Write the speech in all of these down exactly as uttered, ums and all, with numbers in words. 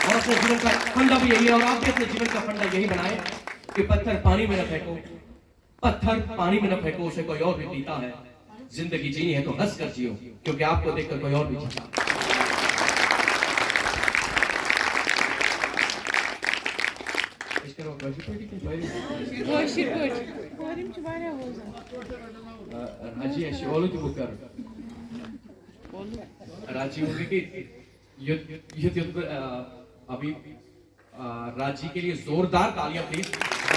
और अपने जीवन का फंडा भी यही है, और आप भी अपने जीवन का फंडा यही बनाएं कि पत्थर पानी में न फेंको, पत्थर पानी में न फेंको, उसे कोई और भी पीता है। जिंदगी जीनी है तो हंस कर जियो, क्योंकि आपको देखकर कोई और भी जीता। کٲشِر پٲٹھۍ۔ کورِ یِم چھِ واریاہ ووزان۔ آ، راجی، اَسہِ چھِ اولوٗ تہِ بُک کَرُن۔ راجی ووٚن مےٚ کہِ یُتھ، یُتھ، یُتھ بہٕ، آ، ابھی، آ، راجی کے لیے زوردار تالیاں پلیز۔ آ،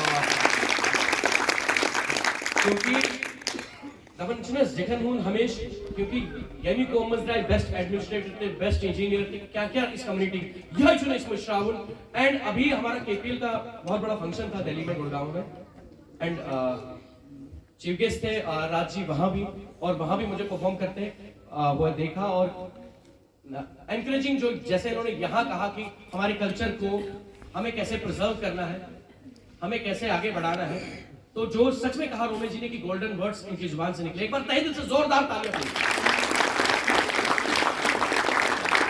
کیونکہ دَپان چھِنہ زِٹھٮ۪ن ہُنٛد ہمیشہِ، کیونکہ ییٚمہِ قومہٕ منٛز درٛاے بیسٹ ایڈمنسٹریٹر تہٕ بیسٹ انجینئر تہٕ کیٛاہ کیٛاہ اس کمیونٹی، یِہوٚے چھُنہٕ اَسہِ مٔشراوُن۔ اینڈ ابھی ہمارا کے پی ایل کا بہت بڑا فنکشن تھا دہلی میں، گڑگاؤں میں۔ اینڈ چیف گیسٹ تھے، آ، راج جی وہاں بھی، اور وہاں بھی مجھے پرفارم کرتے، آ، ہوا دیکھا، اور انکریجنگ جو جیسے انہوں نے یہاں کہا کہ ہمارے کلچر کو ہمیں کیسے پرزرو کرنا ہے، ہمیں کیسے آگے بڑھانا ہے، تو جو سچ میں کہا رومے جی نے کہ گولڈن ورڈز ان کی زبان سے نکلے، ایک بار تہہ دل سے زوردار تالیاں بجے۔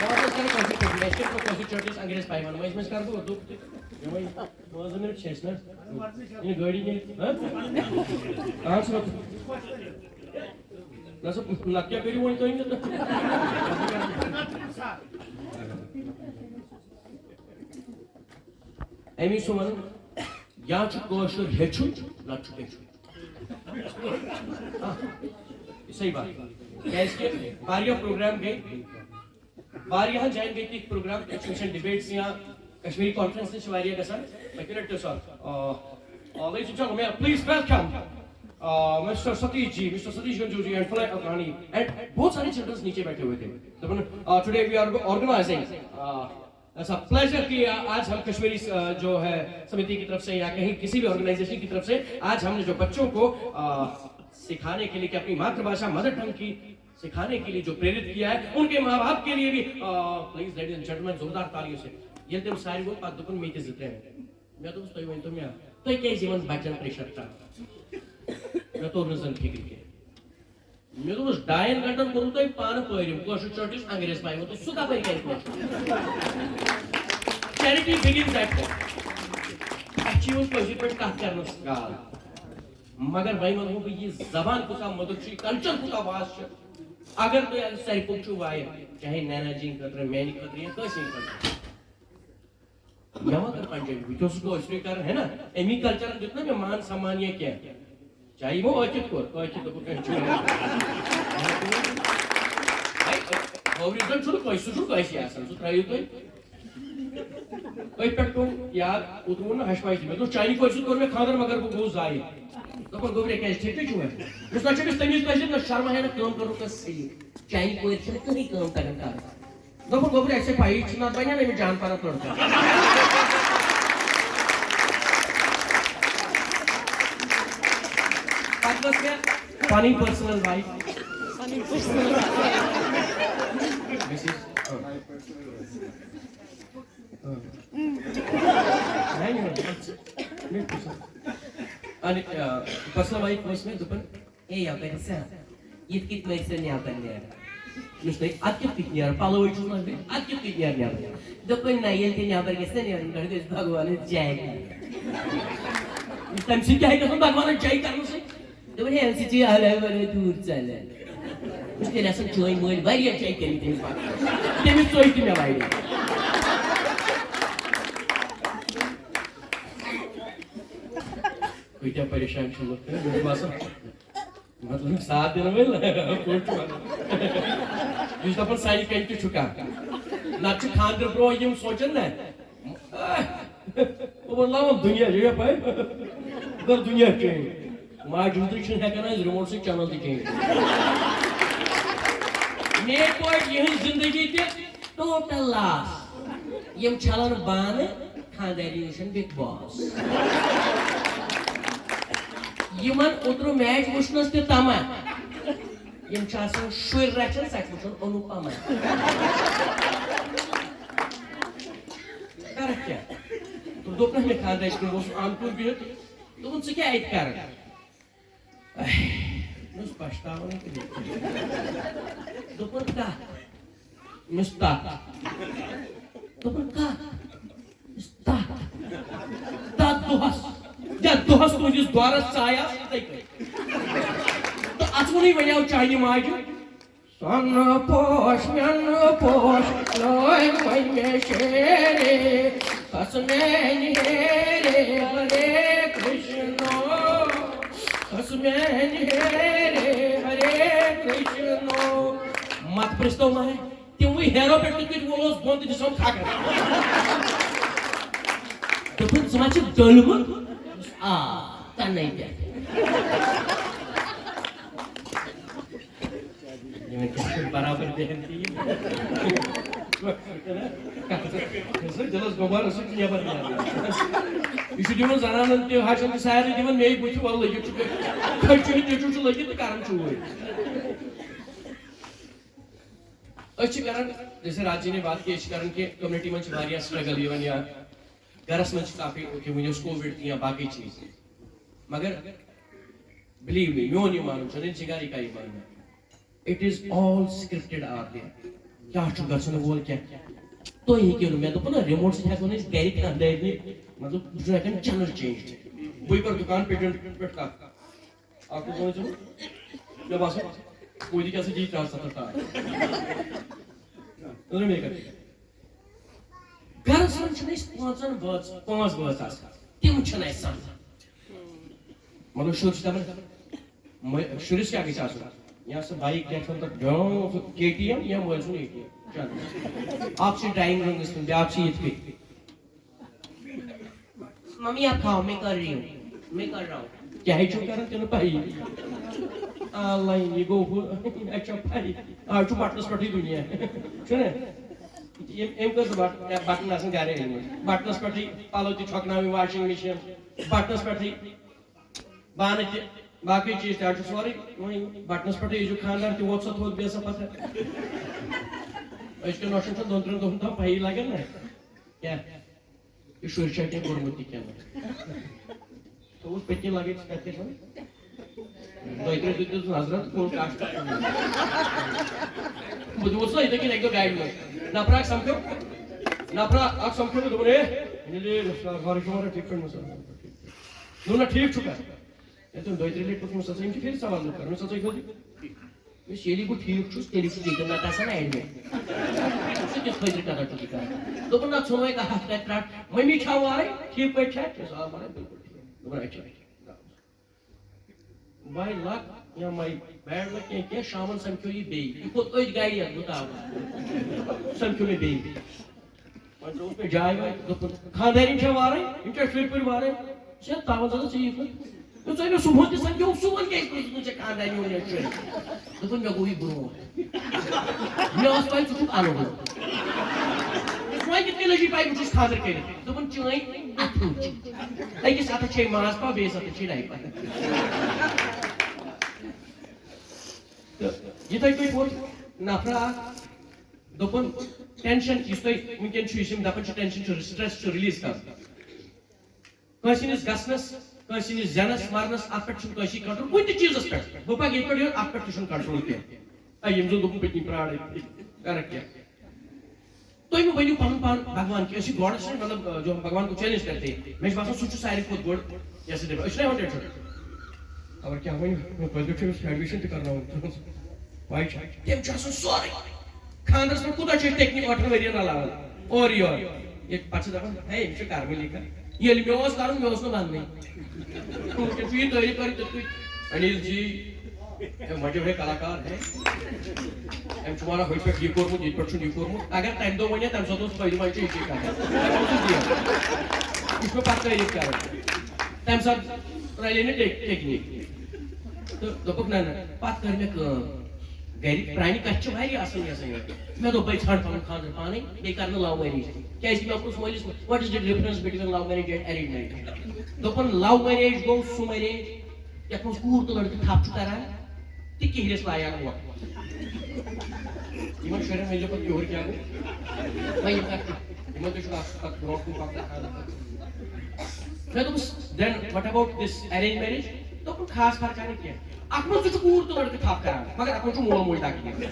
واپس کرو کٲشِر پٲٹھۍ، مےٚ چھِ کٲشِر چٲٹِس انگریز پایمانہٕ منٛز، أسۍ مہ ٲسۍ کران اردو تہِ۔ یِمے پانٛژھ دَہ منٹ چھِ اَسہِ نہ۔ یہِ گٲڑی نِتھ، ہہ؟ اہن سا۔ نہ سا، نتہٕ کیٛاہ کٔرِو وۄنۍ تُہۍ؟ أمی چھُ وَنان، یا چھُ کٲشُر ہیٚچھُن، نتہٕ چھُ بیٚچھُن۔ آ، یہِ صحیح بات۔ کیٛازِ کہِ واریاہ پروگرام گٔے، واریاہن جاین گٔے تِتھۍ پروگرام، کشمیٖر ڈِبیٹس یا کشمیٖری کانفرنسز چھِ واریاہ گژھان۔ پٔتمہِ لٹہِ تہِ اوس اکھ، آ، آ، ladies and gentlemen, please welcome, uh, Mister Satish ji, Mister Satish Ganju ji and Falak Afghani and बहुत सारे चिल्ड्रंस नीचे बैठे हुए थे۔ دَپان، uh, today we are organizing, uh, ایسا پلیزر کہ آج ہم کشمیری، آ، جو ہے سمیتی کی طرف سے یا کہیں کسی بھی آرگنائزیشن کی طرف سے آج ہم نے جو بچوں کو، آ، سکھانے کے لیے کہ اپنی ماتر بھاشا مدر ٹنگ کی سکھانے کے لیے جو پریرت کیا ہے، ان کے ماں باپ کے لیے بھی، آ، پلیز لیڈیز اینڈ جینٹلمین، زوردار تالیوں سے۔ ییٚلہِ تٔمۍ سارِوٕے ووٚن، پتہٕ دوٚپُن مےٚ تہِ زٕ ترٛےٚ۔ مےٚ دوٚپُس، تُہۍ ؤنۍ تو مےٚ، تُہۍ کیٛازِ یِمن بچن پریشر ترٛاوان؟ مےٚ توٚر نہٕ زن فِکرِ کینٛہہ۔ مےٚ دوٚپُس، ڈاین گنٹن کوٚروٕ تۄہہِ پانہٕ پٲرِم، کٲشُر چٲٹِس انگریز پایمو، تہٕ سُہ کپٲرۍ کرِ کٲشُر؟ Charity begins at home۔ اَسہِ چھِ یِوان کٲشِر پٲٹھۍ کتھ کرنس گال۔ مگر وۄنۍ ونہو بہٕ، یہِ زبان کۭژاہ مٔدٕر چھِ، یہِ کلچر کوٗتاہ واس چھُ۔ اگر تُہۍ اَتھ سرِ پوٚک چھِو وایان، چاہے نینا جی ہٕنٛدِ خٲطرٕ، میانہِ خٲطرٕ یا کٲنٛسہِ ہٕنٛدِ خٲطرٕ، مےٚ ما کٔر پنچٲیتی، بہٕ تہِ اوسُس کٲشرُے کران، ہے نا؟ اَمی کلچرن دیُت نا مےٚ مان سمان یا کینٛہہ۔ چاہے یِمو ٲکھِتھ کوٚر، ٲکھِتھ دوٚپُکھ، "أسۍ چھِ"۔ ہے، فیورزم چھُنہٕ کٲنٛسہِ، سُہ چھُنہٕ کٲنٛسہِ آسان، سُہ ترٛٲیِو تُہۍ۔ أتھۍ پٮ۪ٹھ پیوٚم یاد، اوترٕ ووٚن نہٕ ہشہِ پاجہِ تہِ، مےٚ دوٚپ، "چانہِ کورِ سۭتۍ کوٚر مےٚ خانٛدر، مگر بہٕ گوٚوُس ضایع۔" دوٚپُن، "گوٚبرے، کیٛازِ ٹھیٖکٕے چھُ وۄنۍ؟" بہٕ چھُس، نہ چھُ أمِس تٔمِس پَزِ، نہ شرمہٕ ہا نہٕ کٲم کَرُن کانٛہہ صحیح۔ چانہِ کورِ چھَنہٕ کٕہٕنۍ کٲم تَگان کَرٕنۍ۔ دوٚپُن، "گوٚبرِ، اَسہِ چھےٚ پَیی، یہِ چھِ نَتہٕ بَنہِ ہا نہٕ أمِس جان پَرَن لٔڑکہٕ۔" پَتہٕ ؤژھ مےٚ پَنٕنۍ پٔرسٕنَل وایِف۔ پَنٕنۍ پٔرسٕنَل۔ Missus، اۭں۔ اۭں۔ نہ، نہ، نہ۔ مےٚ پٔرسٕنَل۔ اَہَن، آ، پٔرسٕنَل وایِف ؤژھ مےٚ، دوٚپُن، اے یپٲرۍ سا، یِتھ کٔنۍ پٲٹھۍ سا نٮ۪بر نیران۔ یُس تۄہہِ اَتھ کیُتھ کٔنۍ نیران، پَلو چھُس نہ، اَتھ کیُتھ کٔنۍ نیران نٮ۪بر؟ دوٚپُن، نہ، ییٚلہِ تہِ نٮ۪بر گژھِ نہ نیرُن، گۄڈٕ گژھِ بھگوانَس جاے کَرٕنۍ۔ تَمہِ سۭتۍ کیٛاہ گژھان بھگوانَس جاے کَرنہٕ سۭتۍ؟ دوٚپُن، ہے، اَمہِ سۭتۍ چھِ یہِ اَلے وَلے دوٗر ژَلان۔ یِتھ کٔنۍ آسان چٲنۍ مٲلۍ واریاہ جاے کٔرمٕتۍ تٔمِس پَتہٕ۔ تٔمِس ژٔج تہِ مےٚ واریاہ۔ کۭتیٛاہ پریشان چھِ لُکھ، مےٚ چھُ باسان۔ مطلب، ساتھ دِنہٕ وٲلۍ پٲٹھۍ چھُ وَنان۔ یہِ چھُ دَپان، سانہِ کَنہِ تہِ چھُ کانٛہہ۔ نَتہٕ چھُ خانٛدرٕ برونٛہہ یِم سونٛچان نہ۔ بہٕ وَنہٕ، لَوَن دُنیا چھُ یَپٲرۍ۔ گوٚو دُنیا change۔ ماجہِ ہُنٛدُے چھُنہٕ ہٮ۪کان أسۍ remote سۭتۍ channel تہِ change کٔرِتھ۔ مےٚ پٲٹھۍ یِہٕنٛز زِندگی تہِ ٹوٹل لاس۔ یِم چھلان بانہٕ، خاندارنہِ وٕچھان Bigg Boss۔ یِمن اوترٕ میچ وٕچھنس تہِ تما۔ یِم چھِ آسان شُرۍ رچھان، سۄ چھِ وٕچھان انوپما۔ کرکھ کیٛاہ؟ تہٕ دوٚپ نہ مےٚ خاندارنہِ، بہٕ اوسُس آنکُن بِہِتھ۔ دوٚپُن، "ژٕ کیٛاہ اَتہِ کران؟" مےٚ اوس پَشتاوان تہِ۔ دوٚپُن، "کَتھ؟" مےٚ اوس تَتھ۔ دوٚپُن، "کَتھ؟" دۄہس، یا دۄہس تُہنٛدِس دورس ژایہِ آسہٕ یِتھے کٔنۍ۔ تہٕ اژوُنُے وۄنۍ آو چانہِ ماجہِ۔ سۄنہٕ پوش مٮ۪نہٕ پوش لٲگۍ وۄنۍ مےٚ شیرے، کھس میانہِ ہیرے، ہرے کرشنا، کھس میانہِ ہیرے، ہرے کرشنا۔ مت پرٛژھتو ماے، تِموٕے ہیرو پٮ۪ٹھ کِتھ کٔنۍ وول اوس بۄن تہٕ دِژہوم تھکھ۔ دوٚپُن، "ژٕ ما چھُکھ ڈوٚلمُت؟" آ، تَنے پٮ۪ٹھ۔ یِمن کیٛاہ چھُنہٕ برابر بیہن تہِ یہِ۔ یُس نہٕ دِلس گۄبار اوس، سُہ چھُ نٮ۪بر نیران۔ یہِ چھُ دِوان زنانن تہِ، ہشن تہِ، سارنٕے دِوان مے بُتھِ، وَلہٕ لٔگِتھ چھُ، کھٔٹۍ چھُ نہٕ، ٹِچُو چھُ لٔگِتھ تہٕ کران چھُ وۄنۍ۔ أسۍ چھِ کران، جیسے راجی نے بات کی، أسۍ چھِ کران کہِ کمیونٹی منٛز چھِ واریاہ سٹرگل یِوان یا گرس منٛز چھِ کافی، اوکے، وٕنہِ اوس کووِڈ تہِ یا باقٕے چیٖز تہِ۔ مگر believe me، میون یہِ مانُن چھُ، نہ چھِ گرِ کانٛہہ یہِ مانُن۔ It is all scripted out there۔ کیٛاہ چھُ گژھن وول کیٛاہ؟ تُہۍ ہیٚکِو نہٕ، مےٚ دوٚپ نہ، ریموٹ سۭتۍ ہٮ۪کو نہٕ أسۍ گرِکۍ کانٛہہ دٲرِتھ نہٕ، مطلب، بہٕ چھُس ہٮ۪کان چینل چینج تہِ۔ بٕے پَرٕ دُکان پٮ۪ٹھ، پٮ۪ٹھ کَتھ۔ اَکھ چھُ گوٚمُت ژےٚ مےٚ باسان، پوٗتہِ کیٛاہ سا دِیہِ ترٛےٚ ہَتھ ستَتھ ٹاس۔ نظر مےٚ کَتھ۔ گَرَس منٛز چھِنہٕ أسۍ پانٛژَن بٲژ-، پانٛژھ بٲژ آسان۔ تِم چھِنہٕ اَسہِ سَمجھان۔ مطلب، شُر چھُ دَپان، مےٚ، شُرِس کیٛاہ گژھِ آسُن؟ یا سُہ بایِک کیٛاہ چھُ وَنان تَتھ، برٛونٛہہ سُہ کے ٹی ایم یا مٲلۍ سُنٛد اے ٹی ایم۔ چلو۔ اَکھ چھُ ڈرٛایِنٛگ روٗمَس منٛز، بیٛاکھ چھُ یِتھ کٔنۍ۔ ممی، آپ کھاؤ، میں کر رہی ہوں، میں کر رہا ہوں۔ کیٛاہ چھُو کران تِنہٕ پَیی؟ آن لاین یہِ گوٚو ہُہ، اَسہِ چھا پَیی؟ آز چھُ بٹنَس پٮ۪ٹھٕے دُنیا۔ چھُنہ؟ یِم، أمۍ کٔر سُہ بٹ-، یا بٹن آسان گرے أنۍمٕتۍ۔ بٹنَس پٮ۪ٹھٕے پَلو تہِ چھۄکناوٕنۍ، واشنگ مِشیٖن بٹنَس پٮ۪ٹھٕے، بانہٕ تہِ، باقٕے چیٖز تہِ، آز چھُ سورُے وۄنۍ بٹنَس پٮ۪ٹھٕے۔ یہِ چھُ خانٛدار تہِ ووت سا تھوٚد، بیٚیہِ سا پَتھر۔ أزکٮ۪ن نۄشَن چھُ دۄن ترٛٮ۪ن دۄہَن تام پَیی لگان نہ۔ کیٛاہ؟ یہِ شُرۍ چھا کینٛہہ کوٚرمُت تہِ کینٛہہ؟ ژٕ وٕچھ پٔتۍ کِنۍ لگٲوِتھ ژٕ کَتہِ کیٛاہ چھِ وَنان؟ دۄیہِ ترٛےٚ دۄہ دِژٕس نظرا تہٕ کوٚر کَش تہٕ کوٚر۔ بہٕ تہِ ووتُس نا یِتھَے کٔنۍ اَکہِ دۄہ گاڑِ منٛز۔ نفرا اَکھ سَمکھیوٚو، نفرا اَکھ سَمکھیوٚو، مےٚ دوٚپُن، "ہے، یہِ لے، سا، گۄڈٕ چھُ وَنان ٹھیٖک پٲٹھۍ مےٚ سا۔" دوٚپُن، "نہ، ٹھیٖک چھُکھا؟" مےٚ دوٚپ، دۄیہِ ترٛیٚیہِ لَٹہِ پوٚژھ مےٚ سا، أمِس چھِ پھِرِ سوال نہٕ کَرُن۔ مےٚ سا، تُہۍ کھوٚتُے۔ یُس ییٚلہِ بہٕ ٹھیٖک چھُس، تیٚلہِ چھُس ییٚتٮ۪ن نَتہٕ آسان ایڈمِٹ۔ ژٕ کِتھ خٲطرٕ کَتھ چھُکھ یہِ کَران؟ دوٚپُن، نہ، ژھٕنوے کَتھ، تَتہِ رَٹ۔ مٔمی چھا وارَے؟ ٹھیٖک پٲٹھۍ چھا؟ مےٚ دوٚپُن، آ، مَرٕے بِلکُل ٹھیٖک۔ دوٚپُن، اچھا۔ My luck یا my bad luck کینٛہہ، کینٛہہ، شامَن سَمکھیو یہِ بیٚیہِ۔ یہِ کھوٚت أتھۍ گاڑِ یَتھ، بہٕ تاو۔ سَمکھیو مےٚ بیٚیہِ۔ وۄنۍ ترٛووُس مےٚ جاے وۄنۍ، دوٚپُن، "خانٛدارِنۍ چھےٚ وارَے؟ یِم چھا شُرۍ پٲٹھۍ وارَے؟" ژےٚ تاوَن زَن ژےٚ یہِ کوٚر۔ دوٚپُس، "ژےٚ مےٚ صُبحن تہِ سَمکھیوُکھ، سُہ وَن کیٛازِ پرٛژھُکھ نہٕ ژےٚ خانٛدارِنۍ ووٚن یا شُرۍ؟" دوٚپُن، "مےٚ گوٚو یہِ برونٛٹھ۔ مےٚ ٲس پَے ژٕ چھُکھ اَنہٕ وول۔ وۄنۍ کِتھ کٔنۍ لٔجی پَے بہٕ چھُس خانٛدر کٔرِتھ؟" دوٚپُن، "چٲنۍ اَتھٕ وٕچھ۔ أکِس اَتھَس چھے ماز پاو، بیٚیِس اَتھَس چھے ڈایپَر۔" تہٕ یِتھَے پٲٹھۍ ووٚن نفرا اَکھ، دوٚپُن، ٹینشن یُس تۄہہِ وٕنکیٚن چھُ، یُس یِم دَپان چھِ ٹینشن چھُ، سٹریس چھُ ریلیٖز کَرُن۔ کٲنٛسہِ ہٕنٛدِس گژھنَس، کٲنٛسہِ ہٕنٛدِس زٮ۪نَس، مَرنَس، اَتھ پٮ۪ٹھ چھُنہٕ کٲنٛسی کنٹرول، کُنہِ تہِ چیٖزَس پٮ۪ٹھ۔ بہٕ پَکہٕ ییٚتہِ پٮ۪ٹھ یور، اَتھ پٮ۪ٹھ تہِ چھُنہٕ کنٹرول کینٛہہ۔ اَے، یِم زَن دوٚپُن پٔتمہِ پرٛاڑَے، کَرَکھ کیٛاہ؟ تُہۍ مہٕ بٔنِو پَنُن پان بھگوان کینٛہہ، أسۍ چھِ گاڈَس سۭتۍ، مطلب، جو بھگوان کو چیلنج کرتے ہیں۔ مےٚ چھُ باسان، سُہ چھُ ساروی کھۄتہٕ بوٚڑ، یَس سۭتۍ أسۍ چھِنہ ہٮ۪وان ٹٮ۪نشَن۔ خبر کیٛاہ وَنہِ، وۄنۍ پٔتۍ کِنۍ چھُ أمِس ایڈمِشَن تہِ کَرناوُن۔ پَے چھا؟ تٔمۍ چھُ آسان سورُے۔ خانٛدرَس پٮ۪ٹھ کوٗتاہ چھِ أسۍ تٔکۍ نٕے ٲٹھَن ؤرِیَن رَلاوان؟ اورٕ یورٕ۔ ییٚتہِ پَتہٕ چھِ دَپان، "ہے، یِم چھِ کَرمٕلۍ یہِ کَران۔" ییٚلہِ مےٚ اوس کَرُن، مےٚ اوس نہٕ وَننٕے۔ وٕنکٮ۪ن چھُ یہِ تعٲریٖف کَرُن تِتھ پٲٹھۍ، "انیل جی، ہے، مجب ہے کلاکار ہے۔ أمۍ چھُ وَنان، ہُتہِ پٮ۪ٹھ یہِ کوٚرمُت، ییٚتہِ پٮ۪ٹھ چھُنہٕ یہِ کوٚرمُت۔" اگر تَمہِ دۄہ وَنہِ ہا، تَمہِ ساتہٕ اوس فٲیدٕ منٛد چھُ یہِ چیٖز کَران۔ یہِ چھُ مےٚ پَتہٕ تعٲریٖف کَران۔ تَمہِ ساتہٕ رَلے نہٕ ٹیک-، ٹیکنیٖک۔ تہٕ دوٚپُکھ، "نہ، نہ۔" پَتہٕ کٔر مےٚ کٲم۔ گَرِکۍ پرٛانہِ کَتھِ چھِ واریاہ اَصٕل گژھان یورٕ۔ مےٚ دوٚپ، "بہٕ ژھانٛڈٕ پَنُن خانٛدر پانَے، بیٚیہِ کَرٕ نہٕ love marriage تہِ۔" کیٛازِکہِ مےٚ پرُژھ مٲلِس، "What is the difference between love marriage and arranged marriage؟" دوٚپُن، "love marriage گوٚو سُہ marriage، یَتھ منٛز کوٗر تہٕ لٔڑکہٕ تھَپھ چھُ کَران تہٕ کِہرِس لایان ووت۔" یِمَن شُرٮ۪ن ؤنۍ زیو پَتہٕ کِہُر کیٛاہ گوٚو۔ وۄنۍ یِم کَتھ، یِمَن تہِ چھُ اَکھ پَتہٕ برونٛٹھ کُن پَکُن۔ مےٚ دوٚپُس، "Then what about this arranged marriage؟" دوٚپُن، "خاص فرقہ نہٕ کینٛہہ۔ اَتھ منٛز تہِ چھُ کوٗر تہٕ لٔڑکہٕ تھَپھ کَران، مگر اَتھ منٛز چھُ مول موج دَکہٕ دِوان۔"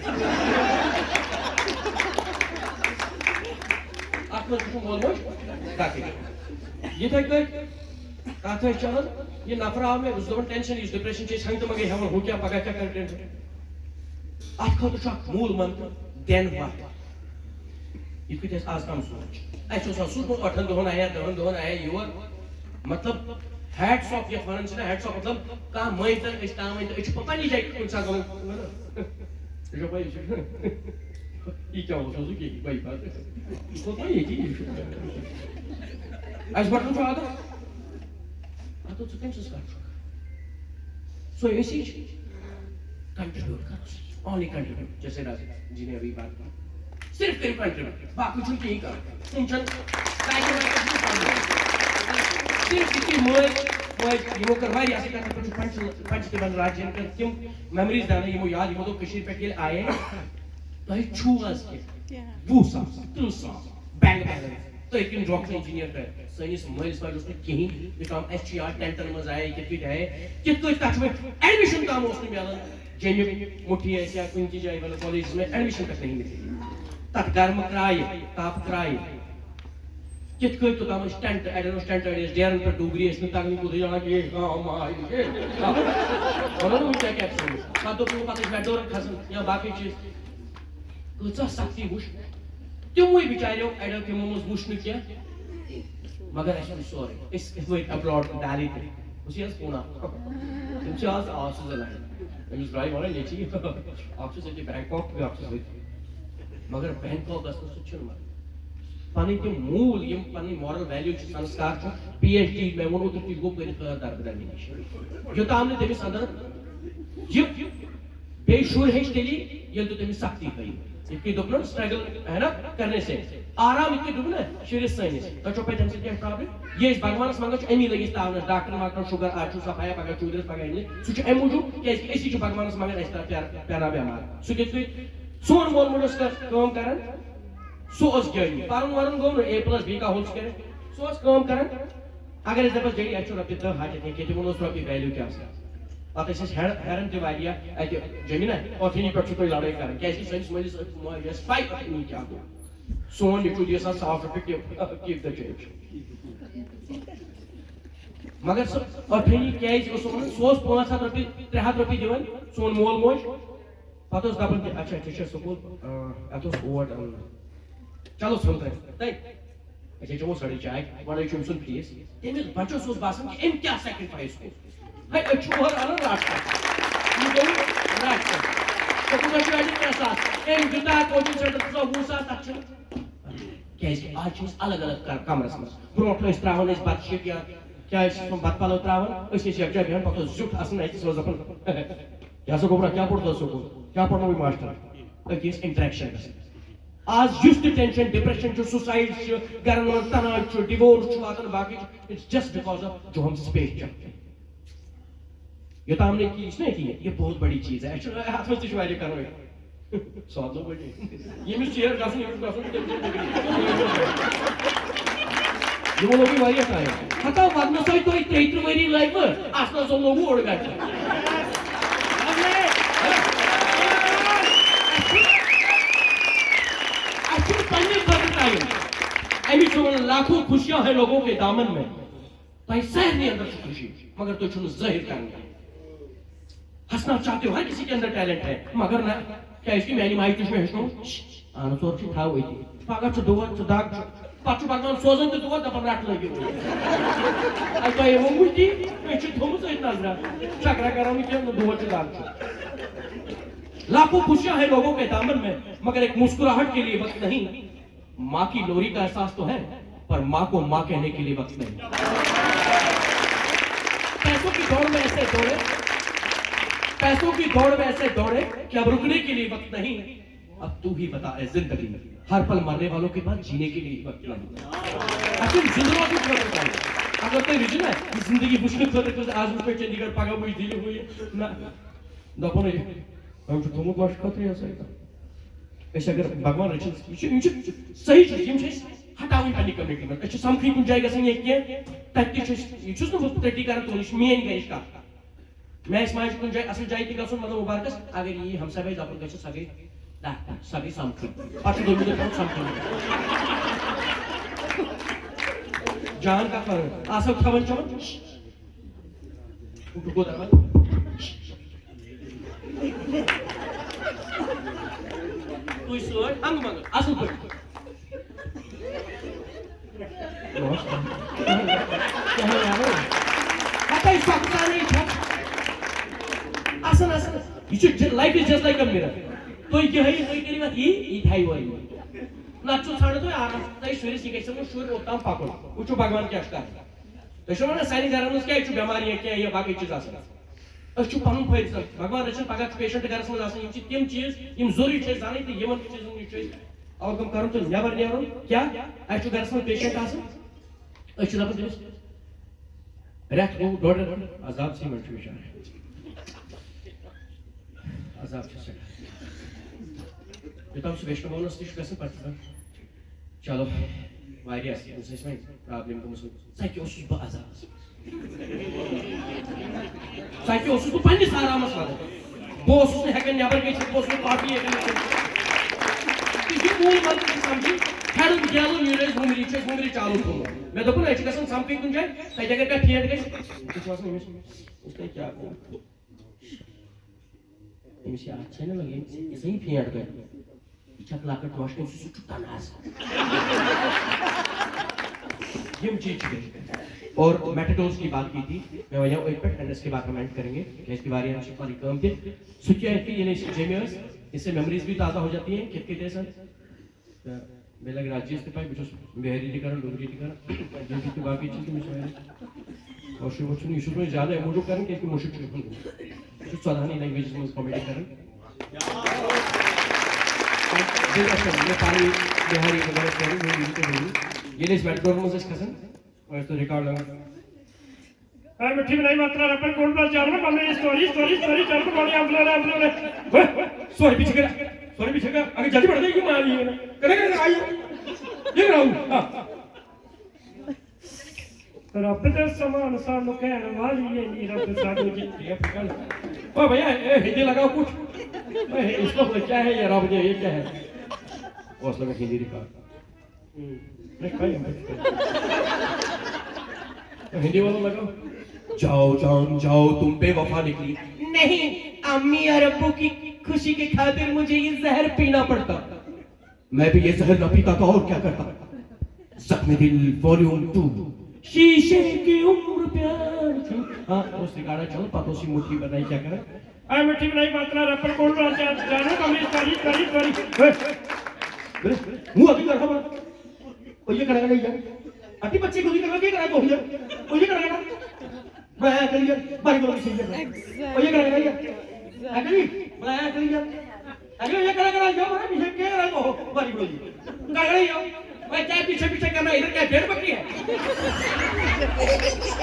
اَتھ منٛز تہِ چھُ مول موج دَکہٕ دِوان۔ یِتھَے کٔٹھۍ کتھ ٲسۍ چلان، یہِ نفر آو مےٚ، بہٕ چھُس دپان ٹینشن، یُس ڈپریشن چھِ أسۍ ہنٛگتہٕ منٛگے ہٮ۪وان، ہُہ کیٛاہ، پگاہ کیٛاہ کرِ ٹینشن؟ اتھ خٲطرٕ چھُ اکھ موٗل منتر، دٮ۪ن وتھ۔ یِتھ کٔنۍ اَسہِ آز تام سونٛچ۔ اَسہِ اوس آسان سوٗنٛچمُت، ٲٹھن دۄہن آیا، دَہن دۄہن آیا یور۔ مطلب، hats off یَتھ وَنان چھِنہ، hats off، مطلب، کانٛہہ مٲنۍ تَن، أسۍ تام مٲنۍ تَن، أسۍ چھِ پَنٕنہِ جایہِ کُنہِ ساتہٕ وَنان، وَنان۔ ژےٚ چھےٚ پَے، یہِ چھُ، یہِ کیٛاہ اوس، اوسُکھ ییٚتی، بَے پَتہٕ۔ یہِ گوٚو وۄنۍ ییٚتی، یہِ چھُ۔ اَسہِ پٮ۪ٹھ چھُ عادت۔ اَتھ دوٚپ، ژٕ کٔمۍ سٕنٛز کَتھ چھُکھ؟ سۄے أسی چھِ۔ Contribute کرو، only contribute، جیسے راجا جی نے ابھی بات کی۔ صرف کٔرِو contribute، باقٕے چھُنہٕ کِہیٖنۍ کَرُن۔ تِم چھِنہٕ، صرف یہِ کہِ مٲلۍ، مٲلۍ یِمو کٔر واریاہ اَصٕل کَتھ، تِم چھِ پنٛچ، پنٛچ تہِ بَنان راجہِ، یِم کٔر تِم memories دیٛاونہٕ یِمو یاد، یِمو دوٚپ کٔشیٖرِ پٮ۪ٹھ ییٚلہِ آیے، تۄہہِ چھُو حظ کینٛہہ؟ وُہ ساس، تٕرٛہ ساس، bank balance، تُہۍ کِنہٕ ڈاکٹر انجینئر کٔرِتھ؟ سٲنِس مٲلِس ماجہِ اوس نہٕ کِہیٖنۍ، یوٚتام اَسہِ چھُ یاد ٹٮ۪نتھَن منٛز آیے، کِتھ کٔنۍ آیے، کِتھ کٔنۍ تَتھ چھُ وۄنۍ admission تام اوس نہٕ مِلان۔ جیٚمہِ مُٹھی ٲسۍ یا کُنہِ تہِ جایہِ، مطلب، کالجَس منٛز admission تَتھ نہیں مِلے۔ تَتھ گرمہٕ کرٛایہِ، تاپہٕ کرٛایہِ۔ کِتھ کٔنۍ توٚتام ٲسۍ ٹٮ۪نٹ، اَڑٮ۪ن اوس ٹٮ۪نٹ، اَڑٮ۪ن ٲسۍ ڈیرَن پٮ۪ٹھ ڈوٗگری، ٲسۍ نہٕ تَگان کوٗتاہ جان کہِ، ہاں، ما آیہِ، ہے، ہاں۔ وَنو نہٕ وۄنۍ کیٛاہ کیٛاہ چھُ۔ پَتہٕ دوٚپ تِمو، پَتہٕ ٲسۍ مٮ۪ٹورَن کھَسان یا باقٕے چیٖز۔ کۭژاہ سختی وٕچھ۔ تِموٕے بِچاریو اَڑیو تِمو منٛز وٕچھ نہٕ کینٛہہ، مگر اَسہِ وٕچھ سورُے۔ أسۍ کِتھ پٲٹھۍ abroad valley تہِ۔ بہٕ چھُس یَس پوٗنا۔ تِم چھِ آز، آز چھُس زَنان۔ أمِس درٛاے وَنان ییٚتہِ چھِ یہِ۔ اَکھ چھُس ییٚتہِ بینکاک، بیٛاکھ چھُس ییٚتہِ۔ مگر بینکاک گژھنہٕ سۭتۍ چھُنہٕ مطلب۔ پَنٕنۍ تِم موٗل، یِم پَنٕنۍ moral value چھِ، سنسکار چھُ، پی ایچ ڈی مےٚ ووٚن اوترٕ تہِ، یہِ گوٚو پٔرِتھ غٲر دربدر نِش۔ یوٚتام نہٕ تٔمِس اَندر یہِ بیٚیہِ شُر ہیٚچھِ تیٚلی، ییٚلہِ تُہۍ تٔمِس سختی ہٲیِو۔ یِتھ کٔنۍ دوٚپ نہ، struggle ہے نا کرنے سے آرام، یِتھ کٔنۍ دوٚپ نہ شُرِس سٲنِس، تۄہہِ چھو پَے تَمہِ سۭتۍ کیٛاہ problem؟ یہِ أسۍ بھگوانَس منٛگان چھِ، اَمی لٔگۍ أسۍ تاونَس، ڈاکٹر واکٹر، شُگر، آز چھُ صفایا، پگاہ چھُ اُدرس، پگاہ اِنہِ۔ سُہ چھُ اَمہِ موٗجوٗب، کیٛازِکہِ أسی چھِ بھگوانَس منٛگان، اَسہِ ترٛاو پیار-، پیارناو بٮ۪مار۔ سُہ کِتھ کٔنۍ؟ سون مول موج اوس کَتھ کٲم کران، سُہ اوس جٲنی۔ پَرُن وَرُن گوٚو نہٕ، A plus B کا whole square۔ سُہ اوس کٲم کران۔ اگر أسۍ دَپَس، "ڈیڈی، اَسہِ چھُ رۄپیہِ دَہ حاجت، ییٚکیٛاہ تِمَن اوس رۄپیہِ value کیٛاہ آسان؟" پَتہٕ ٲسۍ أسۍ ہٮ۪ر-، ہٮ۪ران تہِ واریاہ اَتہِ، "جمیٖنا، ٲٹھٲنی پٮ۪ٹھ چھُو تُہۍ لڑٲے کران، کیٛازِکہِ سٲنِس مٲلِس ماجہِ ٲس پَے ٲٹھٲنی کیٛاہ گوٚو۔ سون نیٚچوٗ دِیہِ سا ساس رۄپیہِ، keep، keep the change۔" مگر سُہ ٲٹھٲنی کیٛازِ اوس سُہ وَنان؟ سُہ اوس پانٛژھ ہَتھ رۄپیہِ، ترٛےٚ ہَتھ رۄپیہِ دِوان، سون مول موج۔ پَتہٕ اوس دَپان تہِ، "اچھا، ژےٚ چھےٚ سکوٗل، آ، اَتھ اوس اوٹ اَنُن۔ چلو، ژھٕن تۄہہِ، تۄہہِ، أسۍ ہے چٮ۪مو سٲرٕے چاے، گۄڈَے چھُ أمۍ سُنٛد fees۔" تٔمِس بَچَس اوس باسان کہِ أمۍ کیٛاہ sacrifice کوٚر۔ ہے، أسۍ چھِ اورٕ اَنان رَٹھ کَتھ۔ یہِ گوٚو رَٹھ کَتھ۔ ژےٚ کوٗتاہ چھُ اَتہِ ترٛےٚ ساس؟ أمۍ دیُتا coaching centre کوٗتاہ؟ وُہ ساس، تَتھ چھُنہٕ۔ کیٛازِکہِ آز چھِ أسۍ الگ الگ کر-، کمرس منٛز۔ برونٛٹھ ٲسۍ ترٛاوان أسۍ بتہٕ شیٚتھ یا کیٛاہ ٲسۍ تِم بتہٕ پلو ترٛاوان، أسۍ ٲسۍ یکجاہ بیٚہوان، پتہٕ اوس زیُٹھ آسان أکِس منٛز دپان، "کیٛاہ سا گوٚبرا، کیٛاہ پوٚرتھس سکوٗل؟ کیٛاہ پرنووُے ماشٹر؟" أتی ٲسۍ interaction گژھان۔ آز یُس تہِ tension، depression چھُ، suicide چھُ، گرن منٛز تناو چھُ، divorce چھُ واتان، باقٕے چھُ، it's just because of جو ہم space چاہتے ہیں۔ یوٚتام نہٕ یہِ چھُنہ یہِ، یہِ بہت بڑی چیٖز ہے۔ اَسہِ چھُ اَتھ منٛز تہِ چھُ واریاہ کَرُن۔ سادٕ لوگ وۄنۍ۔ ییٚمِس ژیر گژھُن، ییٚمِس گژھُن چھُ، تٔمِس چھُنہٕ فِکرِ۔ یِمو لوگُے واریاہ time۔ ہتا وَننَس آے تۄہہِ ترٛیٚیہِ تٕرٛہ ؤری لَگہِ وٕ، اَصلَس اوٚن لوگوُ اوٚڑ گَنٹہٕ۔ اَسہِ چھُنہٕ پنٛنہِ خٲطرٕ time۔ أمِس چھُ وَنان، "لاکھوں خوشیاں ہیں لوگوں کے دامن میں۔" تۄہہِ سارنٕے اندر چھُ خوشی، مگر تُہۍ چھِو نہٕ ظٲہِر کران۔ ہنسنا چاہتے ہو ہر کسی کے اندر talent ہے، مگر نہ، کیازِ کہِ میانہِ ماجہِ تہِ چھُ مےٚ ہیٚچھنومُت، "شش، اہن ژور چھِ تھاو أتی۔" پگاہ چھُ دود، چھُ دگ، چھُ، پتہٕ چھُ بھگوان سوزان تہِ دود، دپان، "رٹھ لٲگِو۔" اَسہِ تۄہہِ ووٚنمُت تی، أسۍ چھِ تھوٚمُت أتھۍ نظرہ، چکرا کرو نہٕ کینٛہہ، دود چھُ، دگ چھُ۔ لاکھوں خوشیاں ہیں لوگوں کے دامن میں، مگر ایک مسکراہٹ کے لیے وقت نہیں۔ ماں کی لوری کا احساس تو ہے، پر ماں کو ماں کہنے کے لیے وقت نہیں۔ پیسوں کی دوڑ میں ایسے دوڑے، پیسوں کی دوڑ میں ایسے دوڑے کہ اب رکنے کے لیے وقت نہیں۔ اب تو ہی بتا اے زندگی، ہر پل مرنے والوں کے پاس جینے کے لیے وقت نہیں۔ اصل زندگی کی خبر ہے۔ اگر کوئی رجن ہے، زندگی وچھنے خاطر، آز وچھ میں چندی گڑھ، پگاہ وچھ دِلہِ ہوئی۔ نہ۔ دَپان ہے، أمۍ چھُ تھوٚمُت لَچھ خٲطرٕ یہِ ہسا یہِ۔ أسۍ اگر بھگوان رٔچھِن، یہِ چھُ، یِم چھِ صحیح چیٖز، یِم چھِ أسۍ ہٹاوٕنۍ پننہِ community منٛز۔ أسۍ چھِ سَمکھٕنۍ کُنہِ جایہِ گژھان یا کینٛہہ، تَتہِ تہِ چھِ أسۍ، یہِ چھُس نہٕ بہٕ تٔتی کران تُہُنٛد، یہِ چھِ میٛٲنۍ گرِچ کَتھ۔ مےٚ آسہِ ماجہِ کُنہِ جایہِ اَصٕل جایہِ تہِ گژھُن، مطلب مُبارکَس، اگر یہِ ہمساے بھاے دَپُن گژھِ، سۄ گٔے ڈاکٹر، سۄ گٔے سَمکھٕنۍ۔ پَتہٕ چھُ دوٚیمہِ دۄہ پٮ۪وان سَمکھُن۔ جان کتھ ونان؟ آسو کھٮ۪وان چٮ۪وان۔ تُہۍ سۭتۍ ہنٛگہٕ منٛگہٕ اصل پٲٹھۍ۔ ہتے سۄکھسانٕے چھےٚ۔ اصل اصل۔ یہِ چھُ ج-، life is just like a mirror۔ تُہۍ کیٛاہ ہٲیِو، تُہۍ کٔرِو اَتھ یی، یہِ تہِ ہاوِ اورٕ یی۔ نتہٕ چھُ ژھانڈان تُہۍ آرام، تۄہہِ شُرِس، یہِ گژھِ نہٕ شُرۍ اوٚتام پکُن۔ وٕچھِو بھگوان کیٛاہ چھُ کران۔ تُہۍ چھِو ونان سانہِ گرن منٛز کیٛازِ چھُ بٮ۪مارِ یا کینٛہہ یا باقٕے چیٖز آسان؟ أسۍ چھِ پنُن فٲیدٕ زن۔ بھگوان رٔچھِنۍ، پگاہ چھُ patient گرس منٛز آسان، یِم چھِ تِم چیٖز یِم ضروٗری چھِ أسۍ زانٕنۍ تہٕ یِمن چیٖزن نِش چھُ أسۍ overcome کرُن تہٕ نٮ۪بر نیرُن۔ کیٛاہ؟ اَسہِ چھُ گرس منٛز patient آسان، أسۍ چھِ دَپان تٔمِس، رٮ۪تھ گوٚو، ڈۄڈ رٮ۪تھ، عذاب سی منٛز چھُ بِچارٕ۔ عذاب چھُ سٮ۪ٹھاہ۔ یوٚتام سُہ ویشنو بھونَس نِش چھُ گژھان، پَتہٕ چھُ دَپان، چلو، واریاہ اَصٕل، أمِس ٲسۍ وۄنۍ problem گٔمٕژ۔ ژَکہِ اوسُس بہٕ عذابَس منٛز۔ ژَکہِ اوسُس بہٕ پنٛنِس آرامَس منٛز۔ بہٕ اوسُس نہٕ ہٮ۪کان نٮ۪بر گٔژھِتھ، بہٕ اوسُس نہٕ کاپی ہٮ۪کان کٔرِتھ۔ تہٕ یہِ موٗل منٛز تہِ سَمجھِ، پھٮ۪رُن گیلُن، یہِ ٲسۍ وُمرِ، چھِ اَسہِ وُمرِ چالوٗ تھوٚومُت۔ مےٚ دوٚپُن، أسۍ چھِ گژھان سَمکھٕنۍ کُنہِ جایہِ، تَتہِ اگر کانٛہہ پھیٚنٛٹ گژھِ، أسۍ چھِ وَسان أمِس، أمِس تۄہہِ کیٛاہ گوٚو؟ أمِس یہِ اَتھ چھےٚ نہٕ لَگان، یہِ چھےٚ یہِ پھیٚنٛٹ گٔے۔ یہِ چھےٚ اَکھ لۄکٕٹ ٹوٹھ، أمۍ سُنٛد سُہ چھُ تَنہٕ آسان۔ یِم چیٖز چھِ۔ اور میٹاڈورس کی بات کی تھی، مےٚ وَنیو أتھۍ پٮ۪ٹھ، and اس کے بعد ہم end کریں گے، کیٛازِ کہِ واریاہَن چھِ پَنٕنۍ کٲم تہِ۔ سُہ کیٛاہ ہے کہِ ییٚلہِ أسۍ جیٚمہِ ٲسۍ، اس سے memories بھی تازہ ہو جاتی ہیں، کِتھ کٔنۍ ٲسۍ تہٕ بیٚیہِ لَگہِ راتھ چیٖز تہِ پَے، بہٕ چھُس بِہٲری تہِ کَران، ڈوگری تہِ کَران، جوگی تہٕ باقٕے چیٖز تہِ مےٚ چھِ واریاہ۔ کٲشُر ووت چھُنہٕ، یہِ چھُس وۄنۍ زیادٕ اَمہِ موٗجوٗب کَران، کیٛازِکہِ مُشُک چھُ گژھان۔ بہٕ چھُس ژۄدہَنٕے languages منٛز comedy کَران۔ بیٚیہِ ٲسۍ مےٚ پَنٕنۍ بِہٲری وغیرہ سورُے، وۄنۍ یِم تہِ ؤنِو۔ ییٚلہِ أسۍ میٹروَن منٛز ٲسۍ کھَسان، وۄنۍ ٲسۍ تَتھ record لَگان۔ اے مٹھی بنائی ماترا رپن کون بس جانو بندے story story story چل تو بڑی امبلے امبلے۔ سوری پیچھے کر، سوری پیچھے کر، اگر جلدی بڑھ گئی یہ ماری ہے نا۔ کرے کرے آئی۔ یہ رہو۔ ہاں۔ رب دے سامان سانو کہن والی ہے نی رب سانو جتنی اپکل۔ او بھیا، اے ہندی لگاؤ کچھ۔ اے، اس کو کیا ہے یہ رب دے، یہ کیا ہے؟ اس لگا ہندی ریکارڈ۔ ہندی والا لگا، جاؤ جان جاؤ، تم بے وفا نکلی۔ نہیں، امی اور ابو کی خوشی کی خاطر مجھے یہ زہر پینا پڑتا۔ میں بھی یہ زہر نہ پیتا تو اور کیا کرتا؟ زخم دل والیوم ٹو۔ شیشے کی عمر پیار کی۔ ہاں، اس نے گانا چلو، پتہ اسی مٹھی بنائی کیا کرے۔ اے مٹھی بنائی ماترا رپر کون را جان جانو کمی ساری ساری ساری۔ منہ ابھی کر خبر۔ اور یہ کرا نہیں یار۔ ابھی بچے کو بھی کرا، یہ کرا کو یار۔ اور یہ کرا۔ میں آیا کر یار، بھائی کو بھی صحیح ہے۔ اور یہ کرا یار۔ اگلی، میں آیا کر یار۔ اگلی یہ کرا کرا یار، میں پیچھے کیا کرا کو بھائی کو۔ کرا یار۔ میں کیا پیچھے پیچھے کرنا، ادھر کیا بھیڑ بکری ہے؟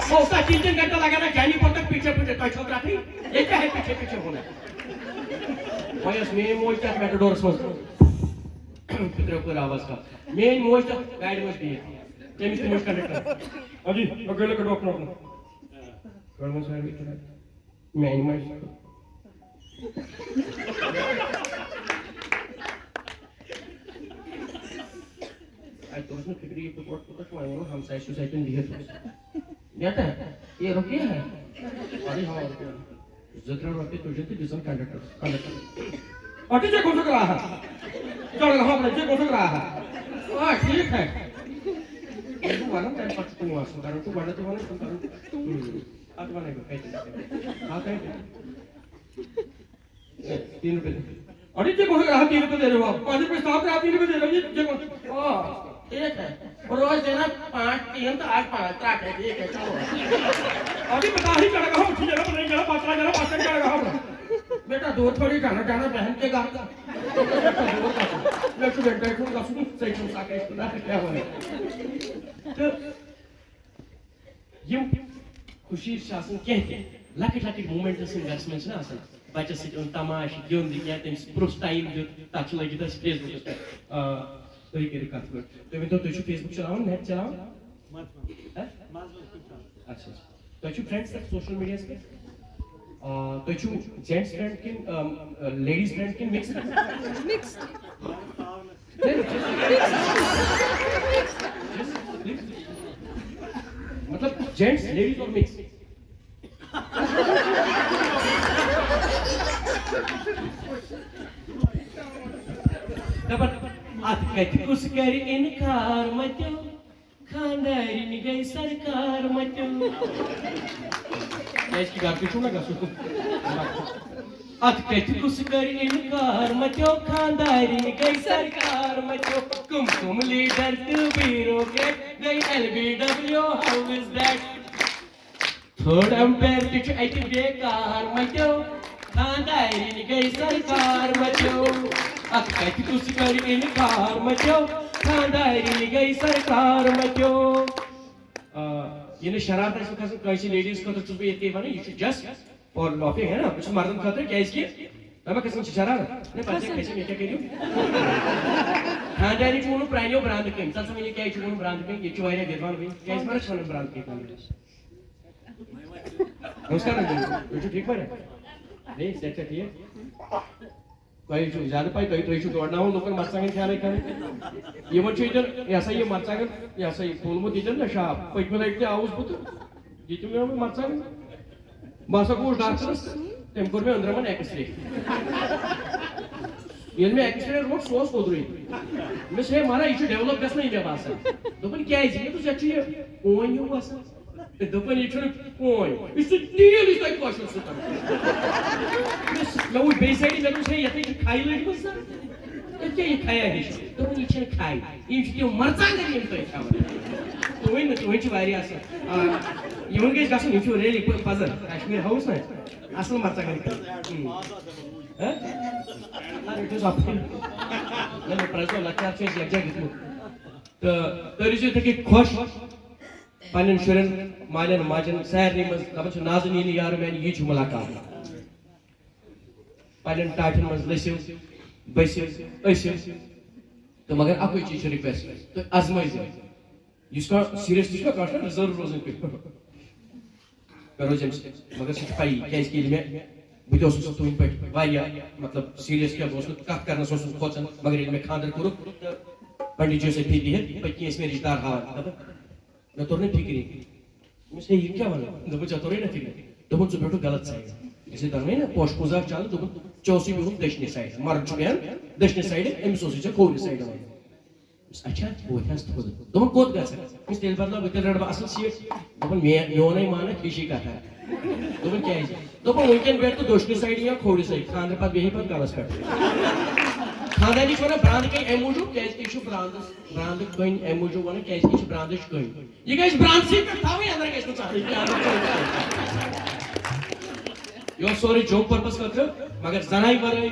وہ اس کا تین تین گھنٹہ لگانا جانی پر تک پیچھے پیچھے، کوئی چھوکرا تھی؟ یہ کیا ہے پیچھے پیچھے ہونا؟ وۄنۍ ٲس میٛٲنۍ موج تہِ اَتھ میٹاڈورَس منٛز۔ پِترِ کٔر آواز کَم۔ میٛٲنۍ موج تہِ اَتھ گاڑِ منٛز بِہِتھ۔ تٔمِس تہِ وٕچھ کنڈکٹر۔ اَدٕ یہِ، مےٚ گٔے لٔکٕر ڈۄکھ نۄکھ۔ کٔر وۄنۍ ساروٕے کِنۍ۔ میٛانہِ موجہِ۔ اَتہِ توٚرُس نہٕ فِکرِ، یہِ کوٚت کوٚت چھُ وۄنۍ ووٚنُن ہمسایہِ سُہ زَتٮ۪ن بِہِتھ اوس۔ بیٹا، یہ روپیہ ہے؟ ارے ہاں، روپیہ۔ زٕ ترٛےٚ رۄپیہِ تُجہِ تہٕ دِژٕن کنڈکٹرس، کنڈکٹر۔ اَتہِ ژےٚ کوٚت چھُکھ راحت؟ چلو، ہاں، ژےٚ کوٚت چھُکھ راحت؟ آ، ٹھیٖک ہے۔ ییٚلہِ بہٕ وَنان، تَمہِ پَتہٕ چھُ پونٛسہٕ، کران چھُ گۄڈٕنٮ۪تھٕے وَنان، تِم کران، اۭں، پَتہٕ وَنَے بہٕ کَتہِ۔ ہاں، کَتہِ؟ तीन रुपए दे। अरे, ये कौन सा रहा, तीन रुपए दे रहे हो आप? पाँच रुपए साफ रहा, तीन रुपए दे रहे हो, ये, ये कौन? हाँ, ठीक है। रोज देना पाँच, तीन तो आज पाँच, ठीक है, ठीक है, चलो। अभी बता ही चढ़ा, कहाँ उठी जा रहा, पता नहीं चला, पाँच चढ़ा, पाँच चढ़ा, कहाँ पर? बेटा, दूर थोड़ी जाना, जाना बहन के घर का। मैं तो बेटा, तुम का सुन, सही सुन, साके सुना, क्या हुआ है? तो یِم خوشی چھِ آسان کینٛہہ تہِ، لۄکٕٹۍ لۄکٕٹۍ موٗمٮ۪نٛٹٕس یِم گَرَس منٛز چھِنہ آسان، بَچَس سۭتۍ اوٚن تماشہٕ، گیُنٛد یا تٔمِس پرُژھ ٹایم دیُت، تَتھ چھُ لٔگِتھ اَسہِ فیس بُکَس پٮ۪ٹھ۔ آ، تُہۍ کٔرِو کَتھ پٲٹھۍ۔ تُہۍ ؤنۍتو، تُہۍ چھِو فیس بُک چلاوان، نیٹ چلاوان؟ ہہ؟ اچھا، اچھا۔ تۄہہِ چھِو فرٛٮ۪نٛڈٕس تَتہِ سوشَل میٖڈیاہَس پٮ۪ٹھ؟ آ، تُہۍ چھِو جینٹٕس فرٛٮ۪نٛڈ کِنہٕ، آ، لیڈیٖز فرٛٮ۪نٛڈ کِنہٕ مِکسڈ؟ مِکسڈ۔ Just, just, just. Gents, ladies or mix? دَپان، اَتھ کَتہِ کُس کَرِ اِنکار مَتیو، خانٛدارِنۍ گٔے سرکار مَتیو۔ کیٛازِ کہِ گَرٕ تہِ چھُو نہ گژھُن۔ اَتھ کَتہِ کُس کَرِ اِنکار مَتیو، خانٛدارِنۍ گٔے سرکار مَتیو۔ کٕم کٕم لیٖڈر تہٕ بیوروکریٹ گٔے L B W, how is that؟ Third umpire تہِ چھُ اَتہِ بیکار مَتیو، خانٛدارِنۍ گٔے سرکار مَتیو۔ اَتھ کَتہِ کُس کَرِ اِنکار مَتیو، خانٛدارِنۍ گٔے سرکار مَتیو۔ آ، یہِ نہٕ شرارت آسہِ کھسان کٲنٛسہِ لیڈیٖز خٲطرٕ چھُس بہٕ ییٚتہِ وَنان، یہِ چھُ just for laughing، ہے نا؟ بہٕ چھُس مردن خٲطرٕ، کیٛازِ کہِ مےٚ ما کھسان چھِ شرارت؟ نہ، پتہٕ کیٛاہ کھسہِ، مےٚ کیٛاہ کٔرِو؟ خانٛدارِنۍ چھُ ووٚنمُت پرٛانیو برٛانٛدٕ کٔمۍ۔ ژٕ ژٕ وَن یہِ کیٛازِ چھُ ووٚنمُت برٛانٛدٕ کٔمۍ؟ ییٚتہِ چھُ واریاہ وِدوان وٕنۍ۔ کیٛازِ ما چھِ وَنان برٛانٛدٕ کٔمۍ خانٛدارِنۍ؟ نمسکار، تُہۍ چھِو ٹھیٖک پٲٹھۍ؟ بیٚیہِ صحت چھا ٹھیٖک؟ تۄہہِ چھُو زیادٕ پَے، تُہۍ، تُہۍ چھِو دورناوان لُکَن مرژٕوانٛگَن کھیٛانَے کھیٛانَے۔ یِمَن چھُ ییٚتٮ۪ن، یہِ ہسا یہِ مرژٕوانٛگَن، یہِ ہسا یہِ پھوٚلمُت ییٚتٮ۪ن نہ شاپ۔ پٔتمہِ لَٹہِ تہِ آوُس بہٕ تہٕ ییٚتہِ مےٚ مرژٕوانٛگَن۔ بہٕ ہسا گوٚوُس ڈاکٹرَس، تٔمۍ کوٚر مےٚ أنٛدرَمَن ایکٕس رے۔ ییٚلہِ مےٚ ایکٕس رے روٚٹ، سُہ اوس اوٚدرُے۔ مےٚ دوٚپُس، "ہے مَرا، یہِ چھُ ڈیولپ گژھنٕے مےٚ باسان۔" دوٚپُن، "کیٛازِ؟" مےٚ دوٚپُس، "یَتھ چھُ یہِ اوٗنۍ ہیوٗ باسان۔" دوٚپُن، "یہِ چھُنہٕ اوٗنۍ، یہِ چھُ تیٖل، یُس تۄہہِ کٲشُر چھُو کران۔" مےٚ وٕچھ بیٚیہِ سایڈٕ، مےٚ دوٚپُس، "ہے، یَتھ ہے چھِ کھَے لٔجمٕژ سا۔ تۄہہِ کیٛاہ یہِ کھَیا ہِش؟" دوٚپُن، "یہِ چھَنہٕ کھَے، یِم چھِ تِم مرژٕوانٛگَن، یِم تُہۍ کھٮ۪وان۔" تُہٕنٛدۍ نہٕ، تُہٕنٛدۍ چھِ واریاہ اَصٕل۔ آ، یِمَن گژھِ گژھُن، یِم چھِ really پ-، پَزَن۔ کشمیٖر ہاوُس نہ، اَصٕل مرژٕوانٛگَن کھٮ۪وان۔ ہہ؟ اَدٕ یہِ چھُ اَپٲرۍ۔ نہ، نہ، پرٛٮ۪زناو، لۄکچار چھُ اَسہِ یَکجاہ دیُتمُت۔ تہٕ تُہۍ روٗزِو یِتھَے کٔنۍ خۄش۔ پننٮ۪ن شُرٮ۪ن، مالٮ۪ن ماجٮ۪ن، سارنٕے منٛز دپان چھِ، "نازنیٖن یارٕ میانہِ، یہِ چھُ مُلاقات۔" پننٮ۪ن ٹاٹھٮ۪ن منٛز لٔسِو، بٔسِو، ٲسِو۔ تہٕ مگر اکُے چیٖز چھُ request، تُہۍ آزمٲیزیو۔ یُس کانٛہہ seriously چھُ نہ، کانٛہہ چھُنہ reserve روزان پیوٚو۔ مےٚ روزِ اَمہِ سۭتۍ، مگر سُہ چھُ پَیی، کیٛازِکہِ ییٚلہِ مےٚ، بہٕ تہِ اوسُس تُہٕنٛدۍ پٲٹھۍ واریاہ، مطلب، serious کیٛاہ، بہٕ اوسُس نہٕ کَتھ کَرنَس اوسُس نہٕ کھوژان، مگر ییٚلہِ مےٚ خانٛدَر کوٚرُکھ، تہٕ پنڈِت جی اوس أتھی بِہِتھ، پٔتۍ کِنۍ ٲسۍ مےٚ رِشتہٕ دار ہاوان، دَپان، مےٚ توٚر نہٕ فِکری۔ دوٚپمَس، "ہے، یِم کیٛاہ وَنان؟" دوٚپُن، "ژےٚ توٚرُے نہ فِکری؟" دوٚپُن، "ژٕ بیوٗٹھُکھ غلط side۔ أسۍ ہے دَنوَے نہ پوشہٕ پوٗزا چھِ چَلان۔" دوٚپُن، "ژےٚ اوسُے بِہُن دٔچھنہِ side، مَرُد چھُ بیٚہان دٔچھنہِ side، أمِس اوسُے ژےٚ کھوورِ side وَنُن۔" دوٚپمَس، "اچھا، بہٕ وۄتھِ حظ تھوٚد۔" دوٚپُن، "کوٚت گژھکھ؟" دوٚپمَس، "تیٚلہِ بدلاو بہٕ، تیٚلہِ رَٹہٕ بہٕ اَصٕل seat۔" دوٚپُن، "مے-، میونَے مانَکھ، ہِشی کَتھا۔" دوٚپُن، "کیٛازِ؟" دوٚپُن، "وٕنکٮ۪ن بیٚہہ تہٕ دٔچھنہِ side یا کھوورِ side، خانٛدرٕ پَتہٕ بیٚہہِ پَتہٕ کَلَس پٮ۪ٹھ۔" خانٛدارنہِ چھِ وَنان برٛانٛدٕ کَنہِ اَمہِ موٗجوٗب، کیٛازِکہِ یہِ چھُ برٛانٛدَس، برٛانٛدٕ کٔنۍ اَمہِ موٗجوٗب وَنان، کیٛازِکہِ یہِ چھُ برٛانٛدٕچ کٔنۍ۔ یہِ گژھِ برٛانٛدسٕے پٮ۪ٹھ تھاوٕنۍ، اَندَر گژھِ نہٕ ژَٹٕنۍ کینٛہہ، اَندَر چھُ۔ یہِ اوس سورُے joke purpose خٲطرٕ، مگر زَنانہِ وَرٲے،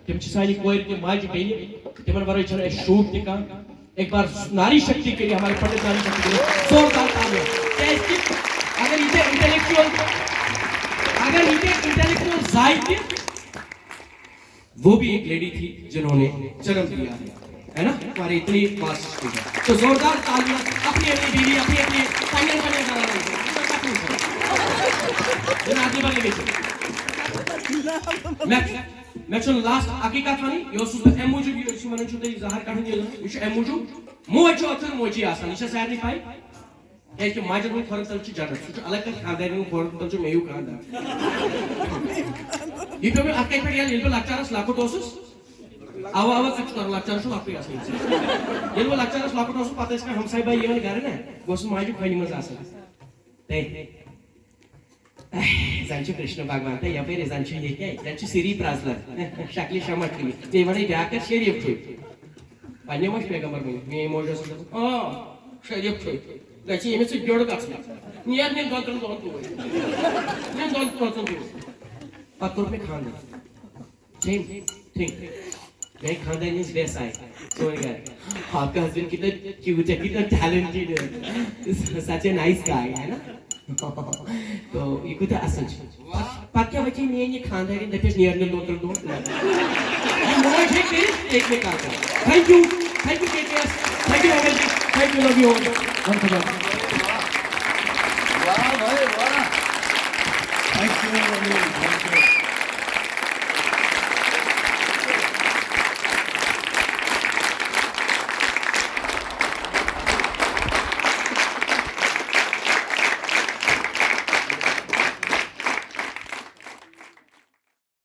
تِم چھِ سانہِ کورِ تہِ ماجہِ بیٚنہِ، تِمَن وَرٲے چھَنہٕ اَسہِ شوٗب تہِ کانٛہہ۔ ایک بار ناری شکتی کے لیے، ہمارے پنڈت ناری شکتی کے لیے زوردار تالیاں۔ کیٛازِکہِ اگر یہِ تہِ intellectual، اگر یہِ تہِ intellectual زاے تہِ، وہ بھی ایک لیڈی تھی جنہوں نے جنم دیا ہے، ہے نا؟ ہمارے اتنے vast student۔ تو زوردار تالیاں اپنی اپنی بیوی، اپنی اپنی پنڈت، پنڈت ناری شکتی کے لیے۔ میں مےٚ چھُ last اَکٕے کَتھ وَنٕنۍ، یہِ اوسُس بہٕ اَمہِ موٗجوٗب، یہِ چھُ وَنان چھُو تُہۍ زَہر کَڑُن، یہِ یہِ چھُ اَمہِ موٗجوٗب، موج چھِ ٲخٕر موجی آسان، یہِ چھےٚ سارنٕے پَے۔ کیٛازِکہِ ماجَن ہُنٛد کھۄرَن تَل چھُ جنت، سُہ چھُ الگ کَتھ، خانٛدارٮ۪ن ہُنٛد کھۄرَن تَل چھُ مےٚ ہیوٗ خانٛدار۔ یہِ پیوٚو مےٚ اَتھ کَتھِ پٮ۪ٹھ یاد، ییٚلہِ بہٕ لۄکچارَس لۄکُٹ اوسُس، اَوا، اَوا، ژٕ چھُکھ تَران، لۄکچارَس چھُ لۄکٹُے آسان اِنسان۔ ییٚلہِ بہٕ لۄکچارَس لۄکُٹ اوسُس، پَتہٕ ٲسۍ کانٛہہ ہمساے باے یِوان گَرٕ نا، بہٕ اوسُس ماجہِ کھۄنہِ منٛز آسان۔ تہٕ زن چھُ کرشن بھگوان تہٕ یپٲرۍ زن چھُ یہِ کیٛاہ، زن چھُ سری پرٛزلن۔ شکلہِ شمع چھُ یہِ۔ بیٚیہِ ونے بیٛاکھ کتھ، شریف چھُ۔ پننہِ ما چھُ پیغمبر ؤنِتھ؟ میٛٲنۍ موج ٲس دپان، آ، شریف چھُ۔ گژھِ ییٚمِس سۭتۍ جُڑ گژھُن۔ نیر نِن دۄن ترٛٮ۪ن دۄہن توٗرۍ۔ نِن دۄن پانٛژن توٗرۍ۔ پتہٕ کوٚر مےٚ خانٛدر۔ Same thing. میٛانہِ خانٛدارنہِ ہٕنٛز وٮ۪س آیہِ سون گرٕ۔ آپ کا ہسبینڈ کتنا کیوٹ ہے، کتنا ٹیلنٹڈ ہے۔ سچ اے نائس گائے، ہے نا؟ تو یہِ کوٗتاہ اَصٕل چھُ۔ پتہٕ کیٛاہ وَتہِ میٛٲنۍ یہِ خانٛدارِنۍ دَپٮ۪س نیرنہِ لوٚتُر دۄہ۔ یہِ موج ہیٚکہِ کٔرِتھ، یہِ ہیٚکہِ مےٚ کانٛہہ کٔرِتھ۔ Thank you, thank you, K K S, thank you, Ramesh ji, thank you, love you all. Once again. واہ بھائی واہ۔ Thank you, Ramesh, thank you.